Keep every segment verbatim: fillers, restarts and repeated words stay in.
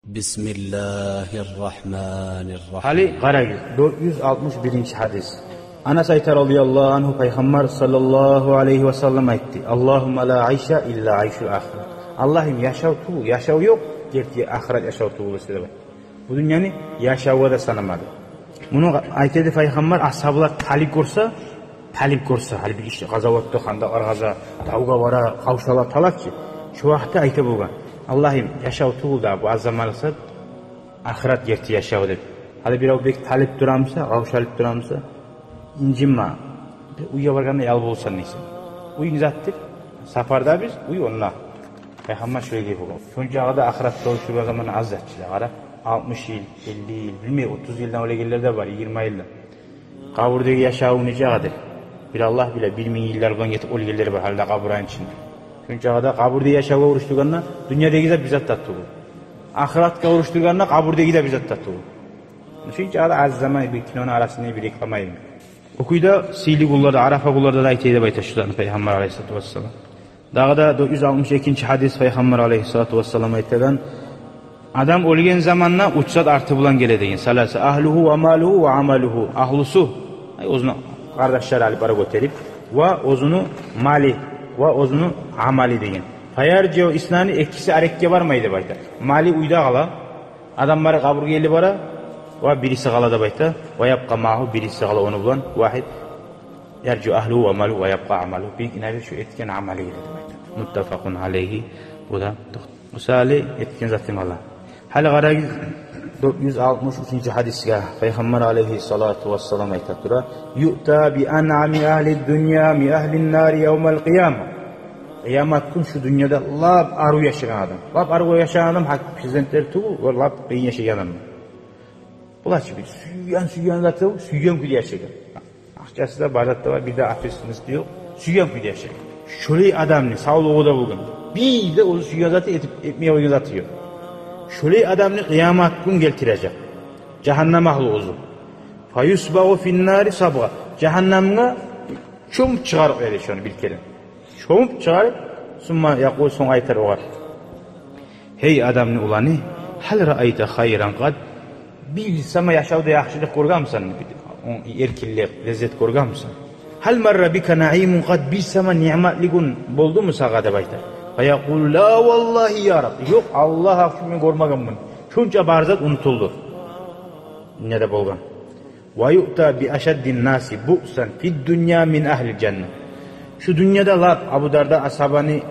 بسم الله الرحمن الرحيم. Гьали къарагъыз, дёрт юз алтмыш биринчи гьадис. Анас айта, радияллагьу ангьу, Пайхаммар саллаллагьу алайгьи ва саллам айтды: اللهم لا عيش إلا عيش الآخرة. Аллагьым, яшав тюгюл, яшав ёкъ, герти ахырат яшав тюгюл эсе деп. Бу дюньяны яшавгъа да санамады. Муну айта эди Пайхаммар, асгьабалар талип гёрсе, талип гёрсе, гьали бир иш, къазаватда, хандакълар къаза, давгъа бара, къавшала, талай чы. Шо вакътиде айта болгъан: Аллагьым, яшав тюгюл дагъы бу, аз заман къалса ахырат герти яшав деп. Гьали бирев бек талип турамыса, къавшалып турамыса, инжинме. Бир уьйге баргъанда ял боласан дейсен. Уьй не затдыр? Сапарда биз, уьй онда. Пайхаммар шолай деп болгъан. Шончагъы да ахыратгъа гёрюшдюрген заманы аз зат чы да, къара. Алтмыш йыл, элли йыл, билмей, отуз йылдан оьлегенлер де бар, йигирма йылдан. Къабурдагъы яшаву нечакъыдыр? Бир Аллагь биле, бир минг йыллар булан гетип оьлгенлер бар гьали де къабурну ичинде. Шончагъы да къабурдагъы яшавгъа гёрюшдюргенде, дюньядагъы зат бир зат да тюгюл. Ахыратгъа гёрюшдюргенде, къабурдагъы да бир зат да тюгюл. Шончагъы да аз заман, бир кинону арасында бир реклама йимик. О кюйде сыйлы гюнлерде, Арафа гюнлерде де айта эди деп айта шу затны Пайхаммар алайгьиссалату вассалам. Дагъы да дёрт юз алтмыш экинчи гьадис, Пайхаммар алайгьиссалату вассалам айтагъан: адам оьлген заманда уьч зат арты булан геле деген. ثلاثة: أهله وماله وعمله. Агьлусу, ай, оьзюню къардашлары алып бара гётерип, ва оьзюню малы, ва оьзюню амалы деген. فيرجع اثنان, экиси арекге бармай деп айта. Малы уьйде къала, адамлары къабургъа геле бара, ва бириси къала деп айта. ويبقى معه, бириси къала ону булан. واحد: يرجع أهله وماله ويبقى عمله. Бир гине бир шу этген амалы геле деп айта. متفق عليه. Бу да токъ-, мисалы, этген затынг къала. Гьали къарагъыз, дёрт юз алтмыш уьчюнчю гьадисге. Пайхаммар алайгьиссалату вассалам айта тура: يؤتى بأنعم أهل الدنيا من أهل النار يوم القيامة. Къыямат гюн шу дюньяда лап арив яшагъан адам. Лап арив яшагъан адам, гьакъ перзентлер тюгюл, о лап къыйын яшагъан адам. Булай чы бир сюйген, сюйген заты, сюйген кюйде яшагъан. Акъчасы да, бар заты да бар, бир де ответственности ёкъ. Сюйген кюйде яшагъан. Шолай адамны, савлугъу да болгъан, бир де оьзю сюйген заты этип, этмей къойгъан заты ёкъ. Шолай адамны къыямат гюн гелтирежек. Жагьаннам агьлу оьзю. فيصبغ في النار صبغة. Жагьаннамгъа чомуп чыгъарып къояды шону бир керен. Чомуп чыгъарып, ثم يقول, сонг айтар огъар: гьей адамны уланы, هل رأيت خيرا قط? Бир сама яшавда яхшылыкъ гёргенмисен? Бир, он, эркинлик, леззет гёргенмисен? هل مر بك نعيم قط? Бир сама ниъматлы гюн болдуму сагъа деп айта. فيقول: لا والله يا رب. Ёкъ, Аллагь гьакъ учун, мен гёрмегенмен. Шонча бар зат унутулду. Дюньяда болгъан. ويؤتى بأشد الناس بؤسا في الدنيا من أهل الجنة. Шу дюньяда лап Абу Дарда асгьабаны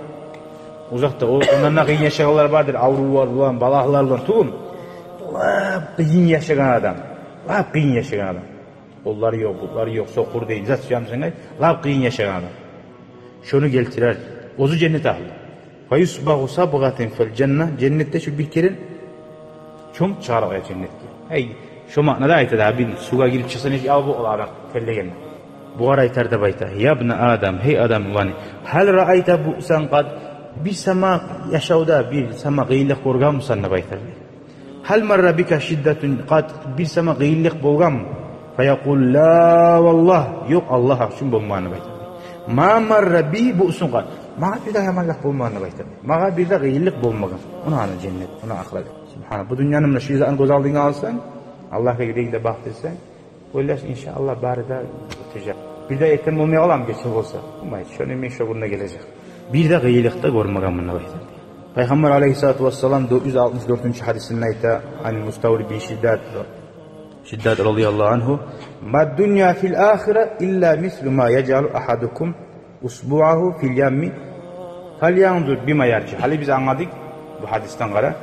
узакъда, о, ондан да къыйын яшагъанлар бардыр, аврувлар булан, балагьлар булан, тюгюлмю? Лап къыйын яшагъан адам. Лап къыйын яшагъан адам. Къоллары ёкъ, бутлары ёкъ, сокъур дейим, зат сюемсен, ай, лап къыйын яшагъан адам. Шону гелтирер. Оьзю женнет агьлу. فيصبغ صبغة في الجنة. Женнетде шу бир керен чомуп чыгъарып къояр женнетге. Ай, шо маънада айта да, бир сувгъа гирип чыкъса, нечик ял бола адам терлегенде. Бугъар айтар деп айта: يا ابن آدم, гьей адам уланы, هل رأيت بؤسا قط? Бир сама яшавда бир сама къыйынлыкъ гёргенмисен деп айтар. هل مر بك شدة قط? Бир сама къыйынлыкъ болгъанмы? فيقول: لا والله. Ёкъ, Аллагь гьакъ учун, болмагъан деп айта. ما مر بي بؤس قط. Магъа бир де яманлыкъ болмагъан деп айта. Магъа бир де къыйынлыкъ болмагъан. Муна ана женнет, муна ахырат. Субгьана. Бу дюньяны муна шу изларын гёз алдынга алсанг, Аллагьгъа гирегинде бакъдырсанг, ойлашсанг, иншааллагь, бары да оьтежек. Бир де этем болмай къаламы, гече болса? Болмай. Шону мен шо гюнде гележек. Бир де къыйынлыкъ да гёрмегенмен деп айта. Пайхаммар алайгьиссалату вассалам дёрт юз алтмыш дёртюнчю гьадисинде айта, عن المستورد بن شداد, Шиддад радияллагьу ангьу: ما الدنيا في الآخرة إلا مثل ما يجعل أحدكم أصبعه في اليم فلينظر بما يرجع. Гьали биз англадыкъ бу гьадисден, къара.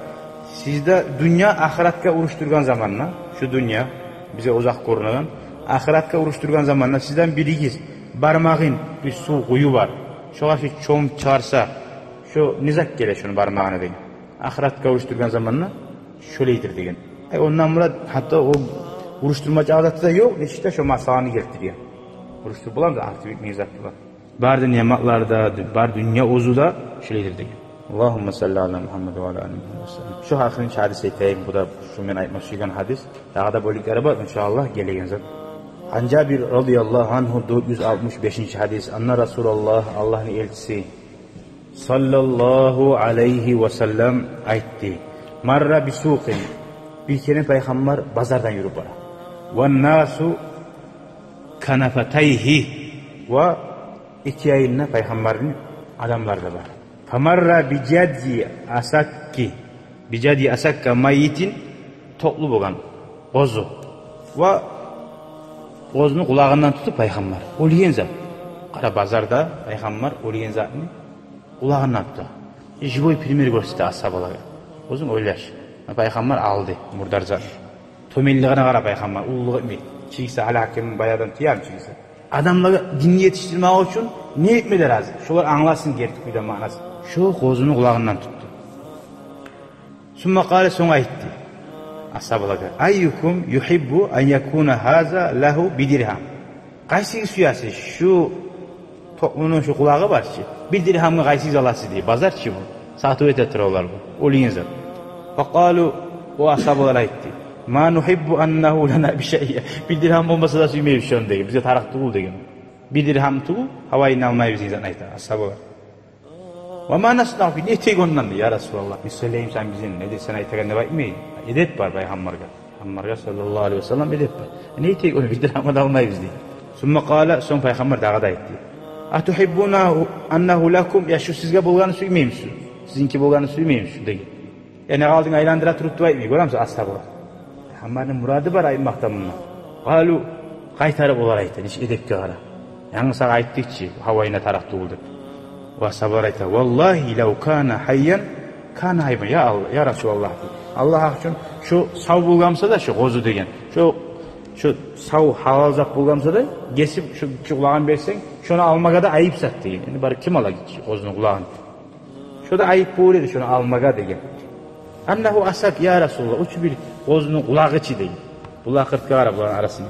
Сизде дюнья ахыратгъа урушдургъан заманда, шу дюнья бизге узакъ гёрюнеген, ахыратгъа урушдургъан заманда сизден биригиз бармагъын, бир сув къую бар, шогъар чомуп чыгъарса, шо не зат геле шону бармагъына деген. Ахыратгъа урушдургъан заманда шолайдыр деген. Ай, ондан мурат, гьатта о урушдурма чакъы зат да ёкъ, нечик де шо масаланы гелтирген. Урушдуруп боламы да, арты битмеген зат булан. Бары да ниъматлар да, бары дюнья оьзю де шолайдыр деген. اللهم صل على محمد وعلى آل محمد وسلم. Шо ахырынчы гьадис айтайым, бу да шо мен айтма сюйген гьадис. Дагъы да бёлюклери бар, иншааллагь, гелеген зат. عن جابر رضي الله عنه, дёрт юз алтмыш бешинчи гьадис. أن رسول الله, Аллагьны элчиси, саллаллагьу алайгьи ва саллам, айтды: Марра бисукъин. Бир керен пайхаммар базардан юрюп бара. Ваннасу канафатайгьи. Ва эки янында пайхаммарны адамлар да бар. Фамарра бижадйи асакки. Бижадйи асакка майитин, токълу болгъан къозу. Ва къозуну къулагъындан тутуп пайхаммар. Оьлген зат. Къара, базарда пайхаммар оьлген затны къулагъындан тута. Живой пример гёрсете асгьабалагъа. Оьзюнг ойлаш. Пайхаммар алды мурдар затны. Тёбенлигине къара пайхаммар, уллулукъ этмей. Чигисе, гьали гьакимни баягъы адам тиярмы чигисе? Адамлагъа динни етишдирмек учун не этмеге рази? Шолар англасын герти кюйде маънасын. Шо къозуну къулагъындан тутду. Сумма къала, сонг айтды асгьабалагъа: «Айюкум югьиббу ан якуна гьаза лагьу бидиргьам?» Къайсыгъыз сюесиз, шу токълуну шу къулагъы бар чы, бир диргьамгъа къайсыгъыз аласыз дей. Базар чы бу, сатыв эте тура олар бу оьлген зат. Факъалу, о асгьабалар айтды: «Ма нугьиббу аннагьу лана бишайъ». Бир диргьам болмаса да сюймейбиз шону деген, бизге тарыкъ тюгюл деген. Бир диргьам тюгюл, гьавайын алмайбыз деген затны айта асгьабалар. «Ва ма наснаъу би», не этейик ондан дей, я Расулаллагь. Биз сёйлеймисен бизин, не де сен айтагъан деп айтмай. Эдеп бар пайхаммаргъа. Пайхаммаргъа, саллаллагьу алайгьи ва саллам, эдеп бар. Не этейик ону, бир диргьамгъа да алмайбыз дей. Сумма къала, сонг пайхаммар дагъы да айтды: «Атугьиббуна аннагьу лакум, я шу сизге болгъанны сюймеймисиз? Сизинки болгъанны сюймеймисиз?» деген. Яни къалдынг айландыра туруп деп айтмай, гёремисиз, асгьабалар. Пайхаммарны мурады бар айтмакъда мунда. Къалу, къайтарып олар айта, нечик эдепге къара. Янгы сагъа айтдыкъ чы, гьавайына тарыкъ тюгюл деп. Ва асгьабалар айта: «Валлагьи лав кана гьайян кана гьайбан». Я Аллагь, я Расулаллагь дей. Аллагь гьакъ учун, шу сав болгъан буса да, шу къозу деген, шу, шу сав гьалал зат болгъан буса да, гесип шу, шу къулагъын берсенг, шону алмагъа да айып зат деген. Энди бары ким ала гиччи къозуну къулагъын? Шо да айып болур эди шону алмагъа деген. «Аннагьу асак, я Расулаллагь, о чу бир къозуну къулагъы чы», – деген. Булар акъыртгъа къарап буланы арасына.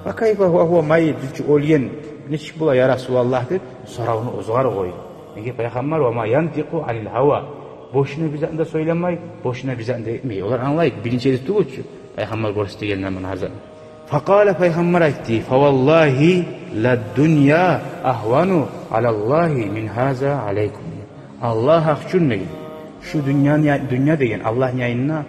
«Фа кайфа гьува, гьува майит, бир чу оьлген, нечик бола, я Расулаллагь?» – деп соравну оьзюгер къойду. Неге пайхаммар: «Ва ма янтикъу анил гьава». Бошуна бир затны да сёйлемей, бошуна бир затны да этмей. Олар англай, биринчи эди тюгюл чю пайхаммар гёрсетегенлер муну гьар затны. Факъала, пайхаммар айтды: «Фаваллагьи ладдунья агьвану алаллагьи мин гьаза алайкум». Аллагь гьакъ учун деген, шу дюньяны я-, дюнья деген Аллагьны янында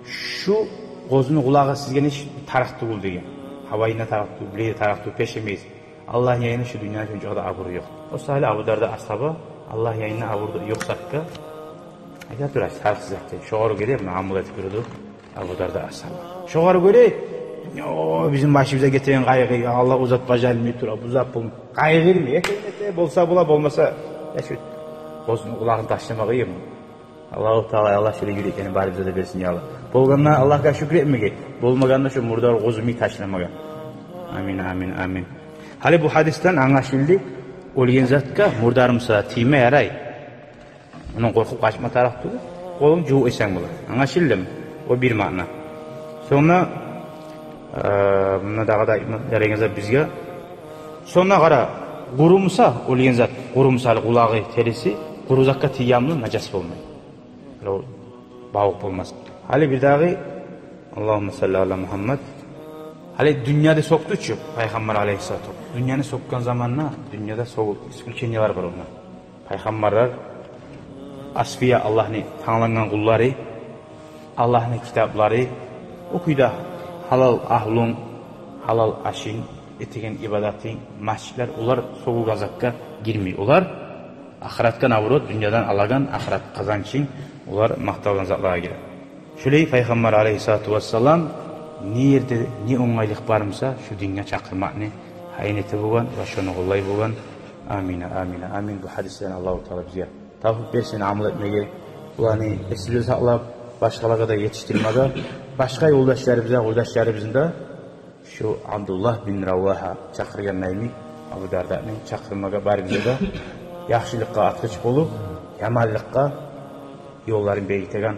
шу къозуну къулагъы сизге нечик тарыкъ тюгюл деген. Гьавайына тарыкъ тюгюл, билеге тарыкъ тюгюл, пеш эмес. Аллагьны янында шу дюньяны учун чакъы да абуру ёкъ. О саялы Абу Дарда асгьаба Аллагьны янында абуру да ёкъ затгъа айта тура, тарыкъсыз затгъа. Шогъар гёре муну амал этип юрюдю Абу Дарда асгьаба. Шогъар гёре, о, бизин башыбызгъа гетеген къайгъы, я Аллагь, о зат бажарылмай тура, бу зат болмай. Къайгъырмай, эте, эте, болса бола, болмаса, я шу къозуну къулагъын ташламагъа ийми? Аллагьу Таала, Аллагь шолай юрекни барыбызгъа да берсин, я Аллагь. Болгъанда Аллагьгъа шюкюр этмеге, болмагъанда шу мурдар къозуну ташламагъа. Амин, амин, амин. Гьали бу гьадисден англашылды, оьлген затгъа мурдар буса тийме ярай. Ондан къоркъуп къачма тарыкъ тюгюл, къолунг жувуп эсенг бола. Англашылдымы? О бир маъна. Сонг, э, мунда дагъы да айтма ярайгъан зат бизге. Сонг къара, къуру буса, оьлген зат къуру буса, гьали къулагъы, териси къуру затгъа тийген булан нажас болмай. Бирев бавукъ болмас. Гьали бир дагъы, Аллагьумма салли ала Мугьаммад. Гьали дюньяда сёкдю чю пайхаммар алайгьиссалату. Дюньяны сёкген заманда, дюньяда сёгюп, исключениялар бар онда. Пайхаммарлар, асфия, Аллагьны танглангъан къуллары, Аллагьны китаплары, о кюйде гьалал агьлюнг, гьалал ашынг, этеген ибадатынг, межитлер, олар сёгюлген затгъа гирмей. Олар ахыратгъа, наоборот, дюньядан алагъан ахырат къазанчынг, олар макъталгъан затлагъа гире. Шолай пайхаммар алайгьиссалату вассалам не ерде не онгайлыкъ бар буса, шу динге чакъырмакъны гьайын эте болгъан ва шону къоллай болгъан. Амин, амин, амин. Бу гьадислени Аллагьу Таала бизге тавфикъ берсин амал этмеге, буланы эсибизде сакълап, башгъалагъа да етишдирмеге, башгъа ёлдашларыбызгъа, къурдашларыбызны да шу Абдуллагь бин Равагьа чакъыргъан йимик, Абу Дарданы чакъырмагъа барыбызгъа да, яхшылыкъгъа ачгъыч болуп, яманлыкъгъа ёлларын бегитеген,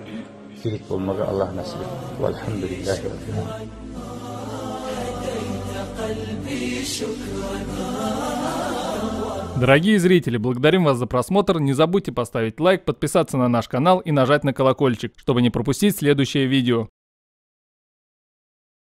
герек болмагъа Аллагь насип этсин. Валгьамдулиллагьи раббил аламин. Дорогие зрители, благодарим вас за просмотр. Не забудьте поставить лайк, подписаться на наш канал и нажать на колокольчик, чтобы не пропустить следующее видео.